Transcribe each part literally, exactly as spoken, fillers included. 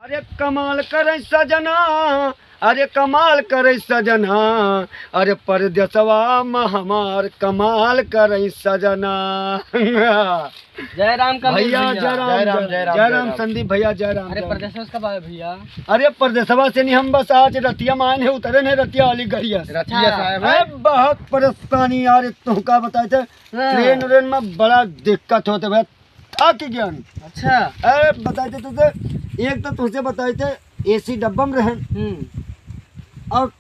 अरे कमाल करे सजना, अरे कमाल करे सजना, अरे परदेसवा में हमार कमाल करे सजना। जय राम कमलेश भैया, भैया। जय राम, जय राम, जय राम, जय राम, जय राम। संदीप भैया, जय राम, अरे जय राम। परदेसवा से कब आए भैया? अरे परदेसवा से नहीं, हम बस आज रतिया में आए हैं, उतरे हैं रतिया वाली गड़िया से। रतिया से आए हैं। अरे बहुत परेशानी यार, तुमका बताए थे, हाँ। ट्रेन व्रेन में बड़ा दिक्कत होते भाई, थक गया। अच्छा। अरे बताए थे तुझे, एक तो तुझे बताए थे एसी डब्बा में रहन। हम्म। और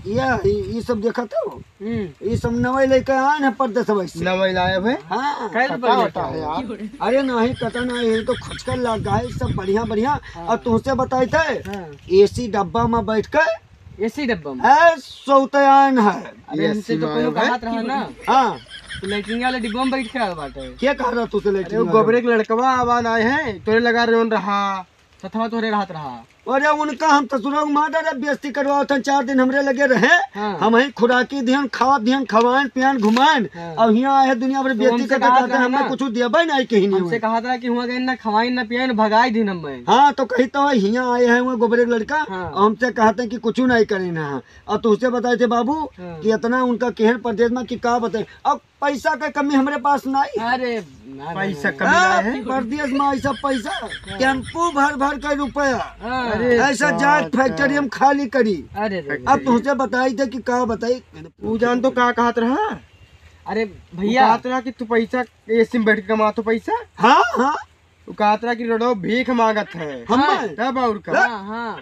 ये, ये सब देखा तो, हम्म। ये सब नवाई लेके आए हैं परदेसवा से। नवाई लाए भाई? हाँ। कै रुपया पता लेके होता है आए? यार। अरे नहीं, पता नहीं, ये तो खुचकर लग गए, सब बढ़िया, बढ़िया। हाँ। और तुझसे बताए थे, हाँ। एसी डब्बा में बैठ के एसी डब्बा में? ए, सोते आए हैं। अरे हमसे तो एसी में कोनो आए कहत भाई? रहा ना। हाँ। तो लैट्रिन वाले डिब्बा में बैठ के आए बाटे। क्या कह रहा तू से अरे लैट्रिन वो वाले? गोबरे के लड़कवा आवान आए हैं, तोरे लगा रोन रहा, सथवा तोरे रहत रहा। अरे उनका हम ससुरा को मार डाले, बेइज्जती करवावत हैं, चार दिन हमरे लगे रहे। हाँ। हम ही खुराकी दिहन, खावा दिहन, खवाएन, पियान, घुमाएन। हाँ। अब हियाँ आए हैं, दुनिया भर तो बेइज्जती हमसे करते कहत कहते रहा हमने ना। कुछ देबे नहीं कहीं नहीं हमसे हुए। कहत रहा कि हुआँ गए ना खवाएन, ना पियाएन, भगाई दिन हम। हाँ, तो कही तो हियाँ आए हैं, हुआँ गोबरे के लड़का, हाँ। और हमसे कहते हैं कि कुछ नहीं करे ना। और तुझसे बताए थे बाबू हाँ। कि इतना उनका केहन परदेस में कि का बताए। अब पैसा के कमी हमरे पास नहीं। अरे, ना, ना, पैसा ना, कमी ना। हाँ, नहीं है। परदेस में ऐसा पैसा, हाँ। टेम्पू भर भर के रुपया। हाँ। अरे ऐसा जाए चाचा। फैक्ट्री हम खाली करी। अरे रे। अब तुझसे बताई थे कि का बताई। ऊ जान तो का कहत रहा? अरे वो भैया। कहत रहा कि तू पैसा एसी में बैठ के कमा तो पैसा। हाँ, हाँ। उ कहत रहा कि रोडो भीख मांगत है। हम हाँ। तब और का? हाँ, हाँ।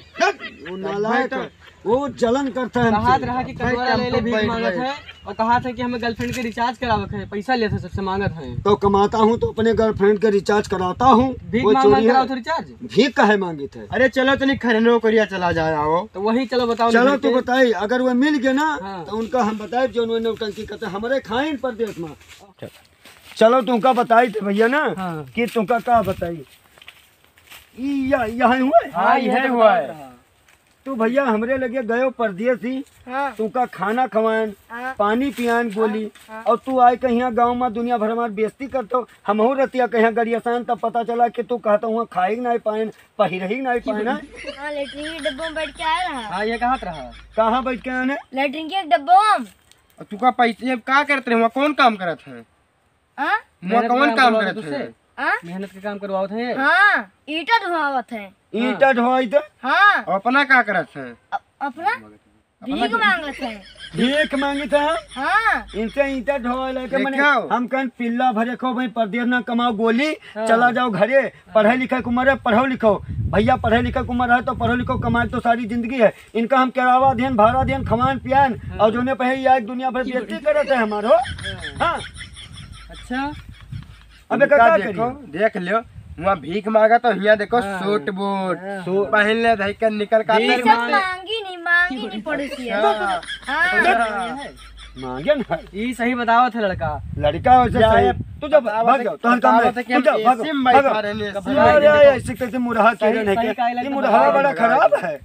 वो नालायक है। वो जलन करता है हमसे। कहत रहा कि कटोरा ले ले भीख मांगत है और कहत है कि हमें गर्लफ्रेंड के रिचार्ज करावक है, पैसा लेत है, सबसे मांगत है। तो कमाता हूँ तो अपने गर्लफ्रेंड के रिचार्ज कराता हूँ। भीख वो मांग चोरी मांग है। करावत हो रिचार्ज? भीख काहे मांगित है? अरे चलो तनी खरे नौकरिया चला जाए आओ। तो वही चलो बताओ चलो ना तू भैया। बताई, अगर वो मिल गए ना हाँ। तो उनका हम बताए जो उन्होंने नौटंकी करते हमारे खाइन परदेस में। चलो तुमका बताई थे भैया ना हाँ। कि तुमका का बताई। ई या, यहाँ हुआ है? हाँ, हाँ, यही यही तो हुआ बता है। रहा। तू भैया हमरे लगे गयो परदेसी, हाँ। तुमका खाना खवाएन, हाँ। पानी पियान गोली, हाँ, हाँ। और तू आए कहिया गाँव में दुनिया भर हमार बेइज्जती करतो। हमहू रतिया कहिया गरियासान तब पता चला कि तू कहता हुआ खाई नहीं पाएन, पहिरही नहीं पाएन। हाँ, लेटरिन के डब्बा में बैठ के आए रहा। हाँ, ये कहत रहा। कहाँ बैठ के आए हैं? लेटरिन के एक डब्बा में। और तू का पैसे का करत रहे हुआ, कौन काम करत है? हाँ? मुआ मेहनत कौन के काम काम करवावत करत तुझसे? है? हाँ? मेहनत के काम करवावत है? हाँ, ईंटा ढोआवत है। ईंटा ढोआई तो? हाँ। और अपना का करत है? अ-, अपना? भीख मांगत है। भीख मांगित है? हाँ। इनसे ईंटा ढोआ लेके मने देखो। हम कहन पिल्ला भरे खो भाई, परदेस ना कमाओ गोली, हाँ। चला जाओ घरे, पढ़े लिखे के उम्र है, पढ़ो लिखो। भैया पढ़े लिखे के उम्र है तो पढ़ो लिखो, कमाए तो सारी जिंदगी है। इनका हम किरावा देन, भाड़ा देन, खवान पियान, हाँ। और जोने पे है, या एक दुनिया भर बेइज्जती करत है हमारो। हाँ। हाँ। अच्छा। अबे इनका का, का देखो, करिए? देख लियो, वहाँ भीख मांगा तो हियाँ देखो, हाँ। सूट बूट हाँ। सू-, पहन ले, धई के निकल का भीख तेरे मांग-, मांगी नहीं, मांगी नहीं पड़ोसी है। हाँ। हाँ। मांगे ना। ई सही बतावत है लड़का। लड़का वैसे या सही। ये तू जब बतावत भाग है, जाओ, तोहर काम बतावत नहीं। है कि तू हम जाओ, भागो, एसी में भागो। बैठा रहने, एसी में अरे, बैठा अरे, रहने। ऐसे कैसे मुरहा के सही, रहने सही के? काहे ये लगा मुरहा लगा बड़ा लगा खराब लगा। है।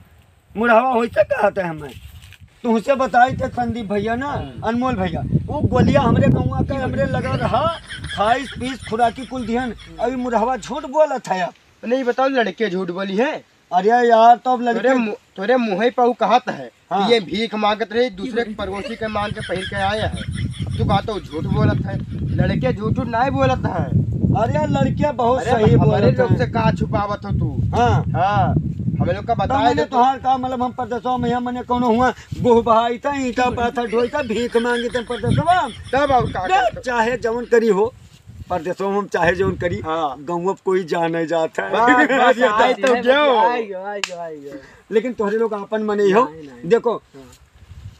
मुरहवा होइसे कहत है हमें। तुहसे बताई थे संदीप भैया ना, हाँ। अनमोल भैया, वो गोलिया हमरे गौवा का हमरे लगा रहा, खाइस पीस खुराकी कुल दिहन। अभी मुरहवा झूठ बोलत है अब। नहीं बताओ, लड़के झूठ बोली है। अरे यार, तो अब लड़के तोरे मु-, तोरे मुँहे पे वो कहत है हाँ। कि ये भीख मांगत रही, दूसरे के पड़ोसी के मांग के पहिर के आए हैं। अब तू कहत हो झूठ बोलत है, लड़के झूठ झूठ नहीं बोलत है। अरे लड़के बहुत अरे सही हमारे बोलत लोग हैं। से का छुपावत हो तू? हाँ। हाँ, हम लोग का तो बताए मने दे तू। तोहार का मतलब हम परदेसवा में यहाँ मने कौनो हुआ गोह बहाई था, ईंटा पाथर ढोई था, भीख मांगी था परदेसवा। तब और का देख, करते? चाहे जवन करी हो, परदेसवा में हम चाहे जवन करी, हाँ। गौवा कोई जाने जात है। बस, बस, ये आई तो तो गयो। आई गयो, आई गयो, आई गयो। लेकिन तोहरे लोग आपन मने ही हो। नहीं, नहीं। देखो, हाँ।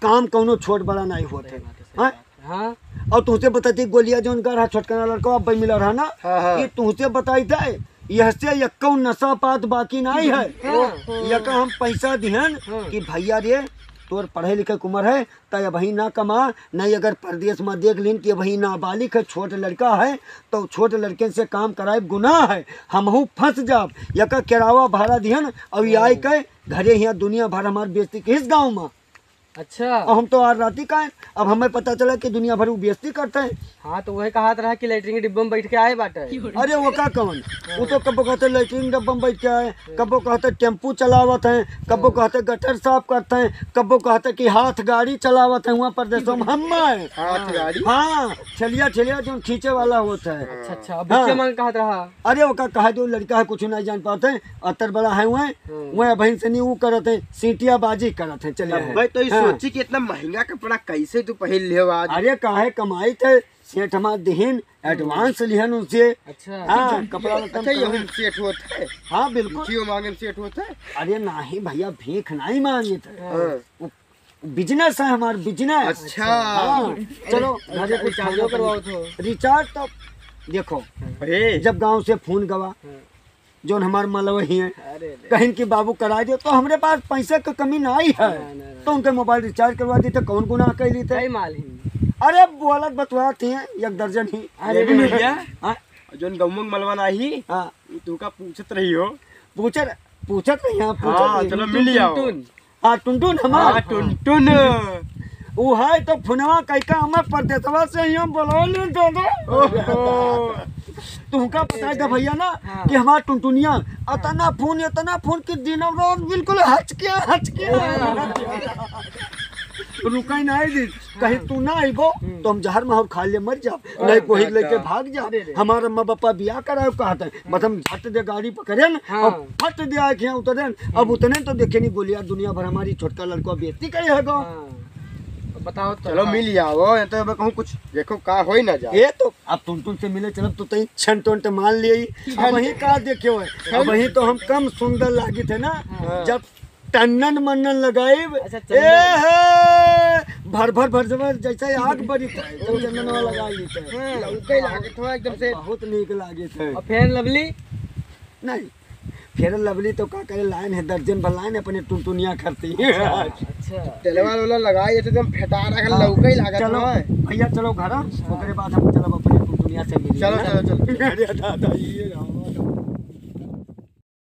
काम कौनो छोट बड़ा नहीं होत सही है। बात है, सही हाँ? बात है। हाँ। और तुहसे बताई थे गोलिया जौन का रहा छोटकना लड़का अब मिला रहा ना, हाँ, हाँ। ये तुहसे बताई थे, यह से यक्कौ नशा पात बाकी नहीं है। हाँ। यका हम पैसा दिहन हाँ। कि भैया रे, तोर पढ़े लिखे के उम्र है, त अबही ना कमा, नहीं अगर परदेस में देख लिन कि अबही नाबालिग है, छोट लड़का है, तो छोट लड़कन से काम कराए गुनाह है, हमहू फंस जाब। यका किरावा भाड़ा दिहन और ये हाँ। आई के घरे हियाँ दुनिया भर हमार बेइज्जती किस गाँव में। अच्छा। अब हम तो आज राती का है, अब हमें पता चला कि दुनिया भर उ बेइज्जती करते हैं। हाँ, तो वही कहत रहा कि लेटरिन के डिब्बा में बैठ के आए बाटे। अरे वो का कौन, वो तो कब्बो कहते लेटरिन डब्बा में बैठ के आए, कब्बो कहते टेम्पू चलावत हैं, कब्बो कहते गटर साफ करते हैं, कब्बो कहते कि हाथ गाड़ी चलावत हैं, वहाँ परदेसों में हम आए। हाथ गाड़ी? हाँ, ठेलिया ठेलिया जो खींचे वाला होता है। अच्छा, अच्छा, अब हाँ। बच्चे मांग कहत रहा। अरे ओका कहा जो लड़का है, कुछ नहीं जान पाते हैं, अतर बड़ा है वह, हम्म। वह बहन से नहीं वो करत है, सीटिया बाजी करत है, चले अब हैं। मैं तो ये हाँ। सोची कि इतना महंगा कपड़ा कैसे तू पहन ले आज? अरे काहे कमाई थे, सेठ हमार दिहिन, एडवांस लिहन उनसे। अच्छा। हाँ, कपड़ा लत्ता अच्छा, ये पहन। हम सेठ होत है? हाँ, बिल्कुल। जियो मांगे में सेठ होत है? अरे नहीं भैया, भीख नहीं मांगे थे। हाँ। वो बिजनेस है हमार, बिजनेस। अच्छा। हाँ, चलो, घरे कुछ रिचार्जो खाना करवाओ तो। रिचार्ज तो देखो, ए। जब गांव से फोन गवा, हाँ। जोन हमार मलवही हैं, अरे रे। कहिन कि बाबू करा दियो, तो हमरे पास पैसे क कमी नाहीं है। ना, ना, ना। तो उनके मोबाइल रिचार्ज करवा दी, तो कौन गुनाह कैली थे? कई माल ही। अरे, बोलत बतवात ही हैं, एक दर्जन ही। अरे ये भी मिल गया? हाँ। जोन गौमंग मलवा नाही, हाँ। तुका पूछत रही हो। पूछत, पूछत रही, हाँ, पूछत हाँ, रही। चलो मिल जाओ। टुनटुन। हाँ, टुनटुन हमार। हाँ, टुनटुन। उ है तो फोनवा कइका हमें परदेसवा से यहाँ बोलौले दादा। ओहो। तुमका बताई दे भैया ना हाँ। कि हमार टुनटुनिया अतना फोन, इतना फोन कि दिनों रात बिल्कुल हचके, हचके। रुकई नाहीं दी, कहीं तू ना आइबो हम्म। तो हम जहर माहुर खा ले मर जाब, हाँ। नहीं कोही लेके भाग जा। अरे रे। हमार अम्मा बापा बियाह कराओ कहत है, बस हम झट दे गाड़ी पकड़ेन हाँ। और फट दे आके यहाँ उतरेन। अब उतने तो देखे नहीं गोलियां दुनिया भर हमारी छोटका लड़का बेइज्जती करे है गो। हाँ। अब बताओ तो चलो हाँ। मिल जाओ, ये तो अब कहूँ कुछ देखो का होई ना जाए। ये तो अब टुनटुन से मिले चलब तो तई छंट वंट मान लिए। अब वहीं का देखे हो, अब वहीं तो हम कम सुंदर लागित है ना, हाँ। जब टन्नन मन्नन लगाइब। अच्छा, ए चंदन। हे, भर भर भर भर जैसे आग बरित है, जब चंदनवा लगा लीत है। हाँ। लौके लागत हो एकदम से। बहुत नीक लागित है। और Fair Lovely? नहीं, Fair Lovely तो का करे, लाइन है, दर्जन भर लाइन अपने टुनटुनिया करती है। अच्छा। तेलवा वाला लगाई तो एकदम फेटा रहा, हाँ। लौके लागत चलो, हो। भैया चलो घर, हाँ। ओकरे बाद हम चलब अपने टुनटुनिया से मिली, चलो, है ना? चलो, चलो। अरे दादा, ये हमारा